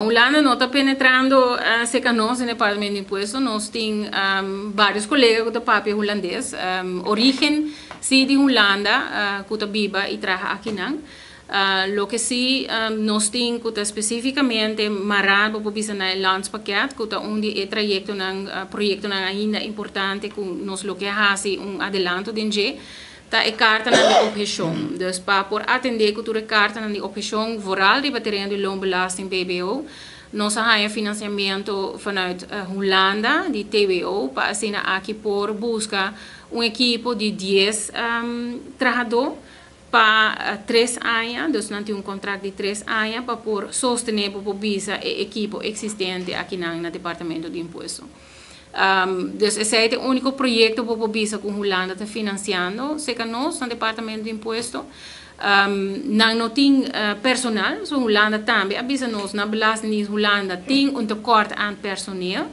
Hulanda no ta penetrando serka nos den departamento di impuesto. Nos tin varios kolega ku ta papia hulandes. Origen si di Hulanda ku ta biba i traha akinan. Loke si nos tin ku ta spesífikamente mará, bo por bisa, na e landspakket, ku ta un di e trayektonan, proyektonan ainda importante ku nos lo ke hasi un adelanto den dje, ta e kartanan di obheshon. Dus pa por atendé ku tur e kartanan di obheshon, vooral riba tereno di loonbelasting, BBO, nos a haña finansiamentu vanuit Hulanda di TWO pa asina aki por buska un ekipo di 10 trahadó pa 3 aña, dus nan tin un kontrakt di 3 aña pa por sostené, pa por bisa, e ekipo eksistente aki na departamento di impuesto. Dus esei ta e úniko proyekto ku por bisa ku Hulanda ta finansiando serka nos na departamento di impuesto. Nan no tin personal, so Hulanda tambe a bisa nos, na Belastingdienst Hulanda tin un tekort aan personeel.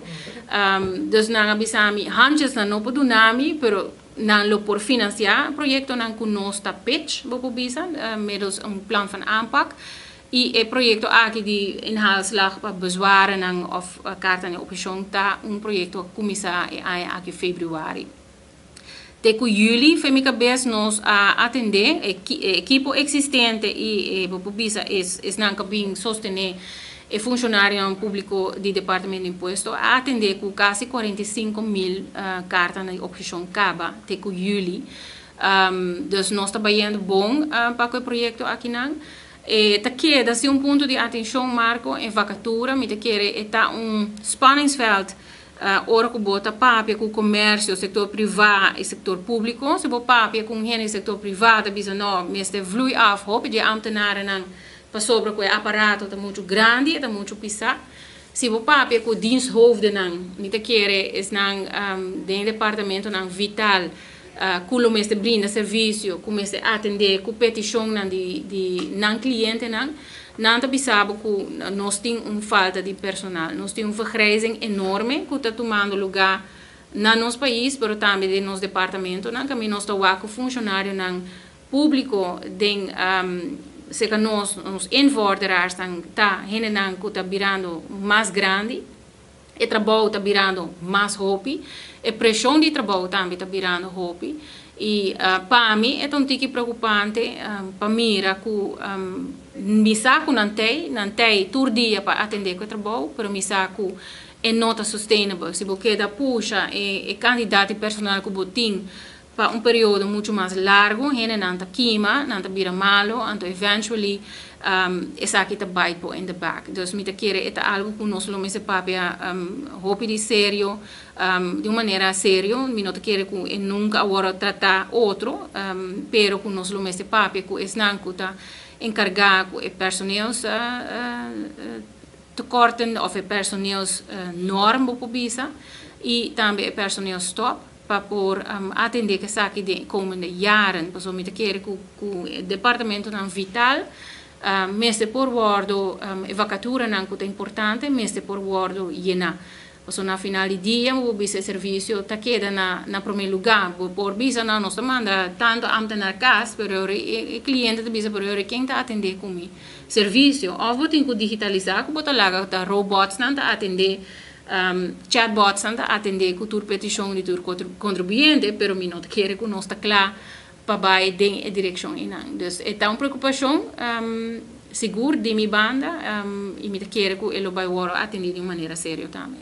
Dus nan a bisa mi, handjes nan no por duna mi, pero nan lo por finansiá proyektonan ku nos ta pitch, bo por bisa, middels un plan van aanpak. I e proyekto aki di inhaalslag pa bezwaren òf karta di obheshon ta un proyekto ku a kuminsá e aña aki febrüari. Te ku yüli, for mi kabes, nos a atendé ekipo eksistente i bo por bisa esnan ku a bin sostené e funshonario públiko di departamento di impuesto, a atendé ku kasi 45 mil karta di obheshon kaba te ku yüli. Dus nos ta bayendo bon pa e proyekto akinan. Ta keda si un punto di atenshon, Marco, e vakatura, mi ta kere ta un spanningsveld ora ku bo ta papia ku komersio, sektor privá i sektor públiko. Si bo papia ku hende sektor privá, ta bisa no, mester vloei af hopi di ambtenaren pasobra ku e aparato ta muchu grandi, ta muchu pisá. Si bo papia ku diensthoofdennan, mi ta kere esnan den departamentonan vital, ku lo mester brinda servisio, ku mester atendé ku petishonnan di nan klientenan, nan ta bisa bo ku nos tin un falta di personal, nos tin un vergrijzing enorme ku ta tumando lugá na nos pais, pero tambe den nos departamentonan, kaminda nos ta wak ku funshonarionan públiko den serka nos, nos invorderaars ta hendenan ku ta birando mas grandi, e trabou ta birando mas hopi, e preshon di trabou tambe ta birando hopi. I pa mi e un tiki preokupante pa mira ku mi sa ku nan tei tur dia pa atendé ku e trabou, pero mi sa ku e no ta sustainable. Si bo keda pusha e kantidat di personal ku bo tin pa un periodo muchu mas largu, hendenan ta kima, nan ta bira malu, anto eventually esaki ta bite bo in the back. Dus mi ta kere ta algu ku nos lo mester papia hopi di serio, di un manera serio, mi no ta kere ku nunka a wòrdu tratá otro, pero ku nos lo mester papia ku esnan ku ta enkargá ku e personeels tekorten òf e personeels norm, bo por bisa, i tambe e personeelsstop pa por atendé ku esaki den komende jaren. Pasobra mi ta kere ku departamentonan vital mester por wòrdu, e vakaturanan ku ta importante mester por wòrdu yená. Pasobra na final di dia, bo bisa, servisio ta keda na promé lugá. Bo por bisa, no, nos ta manda tantu ambtenaar kas, pero e kliente ta bisa, pero ken ta atendé ku mi servisio? Òf bo tin ku digitalisá, ku bo ta laga ta robots nan ta atendé, chatbots nan ta atendé ku tur petishon di tur kontribuyente, pero mi no ta kere ku nos ta kla pa bai den e direkshon einan. Dus e ta un preokupashon sigur di mi banda i mi ta kere ku e lo bai wòrdu atendé di un manera serio tambe.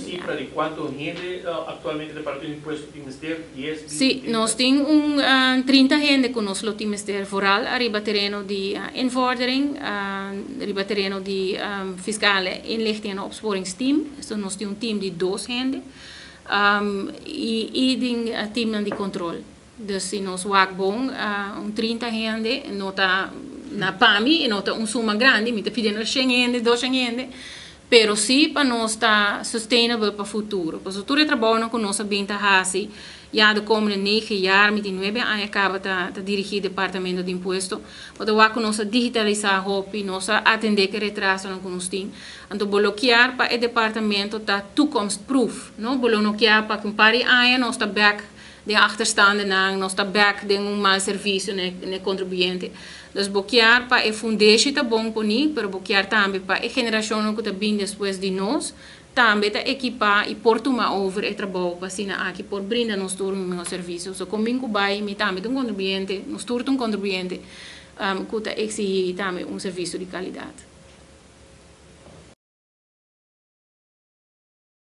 Sifra di kuantu hende aktualmente departamento di impuesto tin mester? 10, 20? Sí, nos tin un 30 hende ku nos lo tin mester, vooral riba tereno di invordering, riba tereno di fiscale inlichting en opsporingsteam. So nos tin un team di dos hende. I den team di controle. Dus si nos wak bon, un 30 hende, no ta na pa mi, no ta un suma grandi, mi ta pidiendo 100 hende, 200 hende, pero sí pa nos ta sustainable pa futuro. Pasobra tur e trabou ku nos a bin ta hasi, ja, de komende 9 jaar, mi tin 9 aña kaba ta dirigí departamento di impuesto, pasobra wak nos a digitalisá hopi, nos a atendé ku retrasonan ku nos tin. Anto bo lo kier pa e departamento ta toekomstproof, no? Bo no kier pa un par di aña nos ta back. Den achterstandennan, nos ta back den un mal servicio na contribuyente. Dus bo kier pa e fundeshi ta bon poni, pero bo kier tambe pa e generacion cu ta bin despues di nos, tambe ta equipa y por tuma over e trabou pa asina aki por brinda nos tur un miho servicio. So con bin cu bay, mi tambe ta un contribuyente, nos tur ta un contribuyente cu ta exigi tambe un servicio di calidad.